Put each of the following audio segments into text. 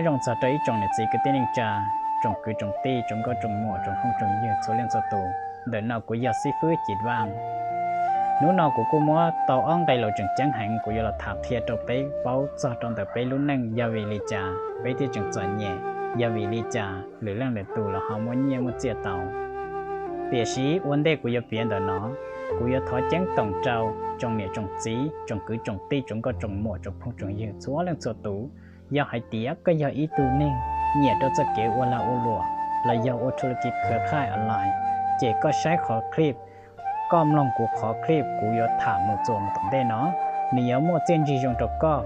Nyob zoo txog rau ib tsoom niam txiv kwv tij neej tsa, tsoom kwv tsoom tij, tsoom nkauj tsoom muam, tsoom phooj tsoom ywg txhua leej txhua tus. Ntawm no kuv yog xib fwb Cim Vaj. Hnub no kuv kuj muab tau ob nqe lus tseem ceeb heev kuv yuav los tham qhia rau peb paub txog rau ntawm peb lub neej yog vim li cas peb thiaj tseem txom nyem, yog vim li cas lwm leej lwm tus los ho muaj nyiaj muaj txiaj tau. Tiam sis ua ntej kuv yuav piav ntawm no, kuv yuav thov ceeb toom rau tsoom niam tsoom txiv, tsoom kwv tsoom tij, tsoom nkauj tsoom muam, tsoom phooj tsoom ywg txhua leej txhua tus. Yog hais tias koj yog ib tug neeg nyiam rau txoj kev ua lag ua luam los yog ua thu la kij khwv khaij online, ces koj saib qhov clip, koj mloog kuv qhov clip kuv yuav tham mus txuas mus tom ntej no, nws yuav muaj txiaj ntsig zoo rau koj,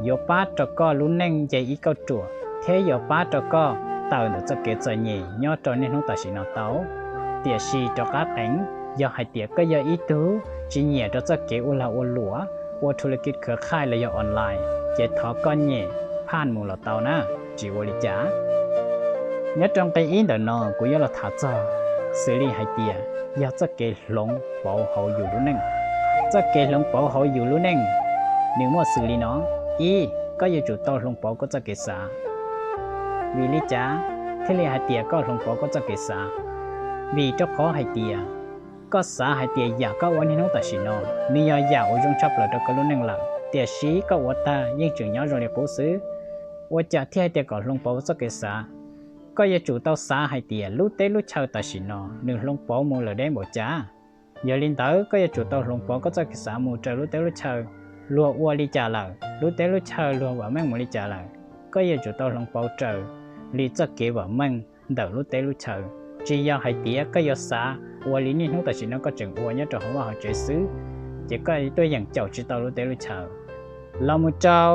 yuav pab rau koj lub neej nce ib kauj ruam thiab yuav pab rau koj tawm ntawm txoj kev txom nyem nyob rau niaj hnub tam sim no tau. Tiam sis rov qab qeev, yog hais tias koj yog ib tug tsis nyiam rau txoj kev ua lag ua luam, ua thu la kij khwv khaij los yog online, ces thov koj nyem phaj mus los tau na, tsis ua li cas. Nyob rau nqe ib ntawm no kuv yuav los tham txog xws li hais tias yog txoj kev hloov pauv hauv yus lub neej. Txoj kev hloov pauv hauv yus lub neej, nws muaj xws li no: ib, koj yuav tsum tau hloov pauv koj txoj kev xav. Vim li cas thiaj li hais tias koj hloov pauv koj txoj kev xav? Vim rau qhov hais tias koj xav hais tias yam koj ua niaj hnub tam sim no nws yog yam uas zoo tshaj plaws rau koj lub neej lawm, tiam sis koj ua tag yeej tseem nyob zoo li qub xwb. Ua cas thiaj hais tias kom hloov pauv txoj kev xav? Koj yuav tsum tau xav hais tias lub teb lub chaw tam sim no nws hloov pauv mus lawm deb npaum cas. Yog li ntawd koj yuav tsum tau hloov pauv koj txoj kev xav mus raws lub teb lub chaw. Luag ua li cas lawm, lub teb lub chaw luag vam meej mus li cas lawm, koj yuav tsum tau hloov pauv raws li txoj kev vam meej ntawm lub teb lub chaw. Tsis yog hais tias koj yuav xav ua li niaj hnub tam sim no koj tseem ua nyob rau hauv vaj hauv tsev xwb, ces koj tuaj yeem caum tsis tau lub teb lub chaw. Los mus rau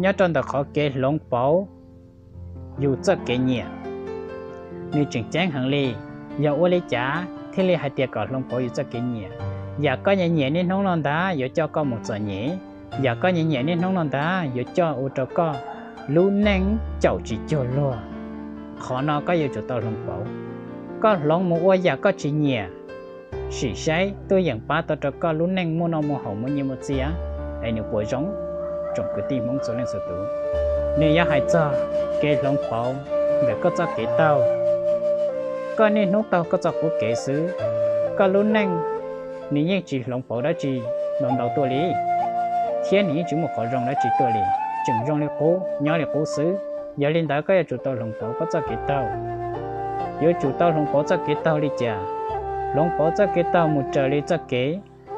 nyob rau ntawm qhov kev hloov pauv yus txoj kev nyiam, nws tseem ceeb heev li. Yog ua li cas thiaj li hais tias kom hloov pauv yus txoj kev nyiam? Yam koj nyiam nyiam niaj hnub no ntag yuav coj koj mus txom nyem, yam koj nyiam nyiam niaj hnub no ntag yuav coj ua rau koj lub neej caum tsis cuag luag. Qhov no koj yuav tsum tau hloov pauv. Koj hloov mus ua yam koj tsis nyiam, sim saib tuaj yeem pab tau rau koj lub neej muaj noj muaj haus muaj nyiaj muaj txiaj es nws puas zoo? Tsoom kwv tij Hmoob txhua leej txhua tus, nws yog hais txog kev hloov pauv ntawm koj txoj kev taug. Koj niaj hnub taug koj txoj qub kev xwb, koj lub neej nws yeej tsis hloov pauv dab tsi ntau ntau tuaj li, thiab nws yeej tsis muaj qhov zoo dab tsi tuaj li, tseem zoo li qub nyob li qub xwb. Yog li ntawd koj yuav tsum tau hloov pauv koj txoj kev taug. Yuav tsum tau hloov pauv txoj kev taug li cas? Hloov pauv txoj kev taug mus raws li txoj kev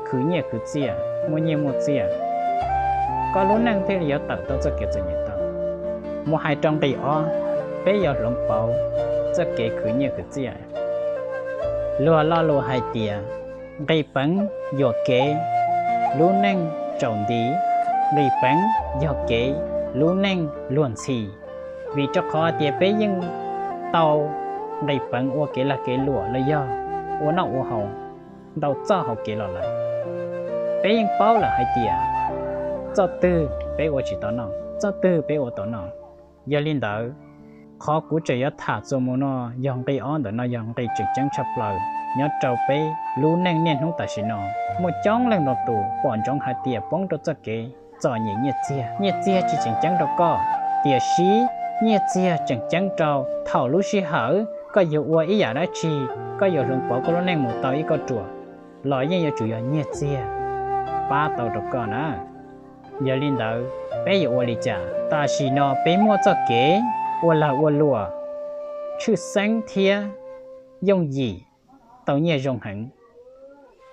khwv nyiaj khwv txiaj, muaj nyiaj muaj txiaj, koj lub neej thiaj li yuav tawm tau txoj kev txom nyem tau. Mus hais rau nqi ob, peb yuav hloov pauv txoj kev khwv nyiaj khwv txiaj. Luag lo lus hais tias nqis peev yuam kev lub neej tsaus nti, nqis peev yog kev lub neej luag ntxhi. Vim rau qhov tias peb yeej tau nqis peev ua kev lag kev luam los yog ua noj ua haus ntau txoj hauv kev los lawm. Peb yeej paub lawm hais tias txoj twg peb ua tsis tau noj, txoj twg peb ua tau noj. Yog li ntawd, qhov kuv tseem yuav tham txuas mus no yog nqi ob ntawm no, yog nqi tseem ceeb tshaj plaws nyob rau peb lub neej niaj hnub tam sim no. Muaj coob leej ntau tus pom ntsoov hais tias poob rau txoj kev txom nyem nyiaj txiag. Nyiaj txiag tsis tseem ceeb rau koj, tiam sis nyiaj txiag tseem ceeb rau thaum lub sij hawm koj yuav ua ib yam dab tsi, koj yuav hloov pauv koj lub neej mus tau ib kauj ruam los yeej yuav tsum yog nyiaj txiag pab tau rau koj na. Yog li ntawd, peb yuav ua li cas? Tam sim no peb muaj txoj kev ua lag ua luam, tshwj xeeb thiab yooj yim tau nyiaj zoo heev.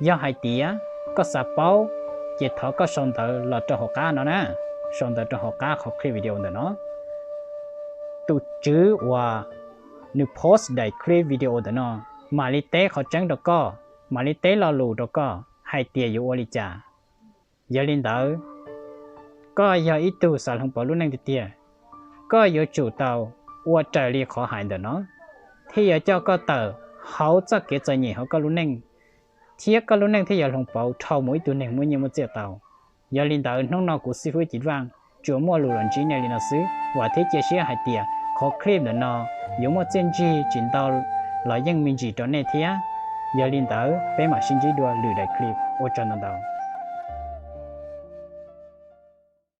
Yog hais tias koj xav paub, ces thov koj sau ntawv los rau hauv qab no na, sau ntawv rau hauv qab qhov clip video ntawm no. Tus tswv uas nws post daim clip video ntawm no mam li teb qhov tseeb rau koj, mam li teb lo lus rau koj hais tias yuav ua li cas. Yog li ntawd, koj yog ib tug xav hloov pauv lub neej tiag tiag, koj yuav tsum tau ua raws li qhov hais ntawm no, thiaj yuav coj koj tawm hauv txoj kev txom nyem hauv koj lub neej, thiab koj lub neej thiaj yuav hloov pauv dhau mus ib tug neeg muaj nyiaj muaj txiaj tau. Yog li ntawd, hnub no kuv xib fwb Cim Vaj tsuas muaj lus los ntsib nej li no xwb, vam thiab cia siab hais tias qhov clip ntawm no yuav muaj txiaj ntsig tsis ntau los yeej me ntsis rau nej thiab. Yog li ntawd, peb mam sib ntsib dua lwm daim clip, ua tsaug ntau ntau.